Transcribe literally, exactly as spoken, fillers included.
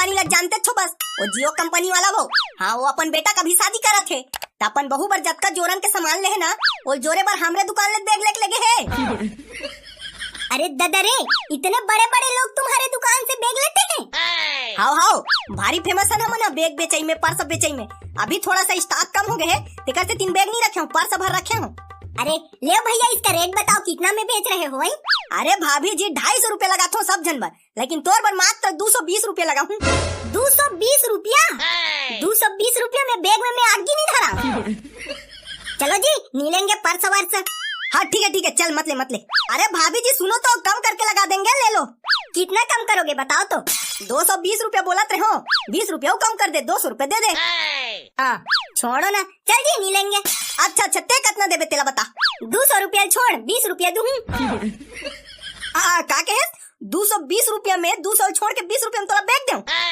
नी लग जानते छो बस, वो जियो कंपनी वाला वो। हाँ, वो अपन बेटा कभी शादी करत हे, त अपन बहू बर जतका जोरन के सामान ले हे ना, वो जोरे बर हमरे दुकान ले बैग लेके लगे हे। अरे ददा रे, इतने बड़े बड़े लोग तुम्हारे दुकान से बैग लेते हैं? हाव हाव, भारी फेमस है ना मना बैग बेचई में, पर्स बेचई में। अभी थोड़ा सा स्टॉक कम हो गए है, तेकर से तीन बैग नहीं रखे हूँ, पर्स भर रखे हूँ। अरे ले भैया, इसका रेट बताओ, कितना में बेच रहे हो भाई? अरे भाभी जी, ढाई सौ रुपया लगाथो सब झन बर, लेकिन तोर बर मात्र दो सौ बीस रुपया लगा हूँ। दो सौ बीस रुपया? दो सौ बीस रुपया में बैग में मैं आगी नहीं धरा। चलो जी, नी लेंगे पर्स वर्स। हाँ ठीक है ठीक है, चल मत ले मत ले। अरे भाभी जी सुनो तो, कम करके लगा देंगे, ले लो। कितना कम करोगे बताओ तो। दो सौ बीस रुपया बोलत रहे हो, बीस रुपया कम कर दे, दो सौ रुपया दे दे। हाँ छोड़ो ना, चल जी नी लेंगे। अच्छा अच्छा, ते कितना देबे तेला बता। दो सौ रुपया छोड़, बीस रुपया दूँ। आ, का कहे? दो सौ बीस रुपया में दो सौ छोड़ के बीस रुपया में तोला बैग देऊँ।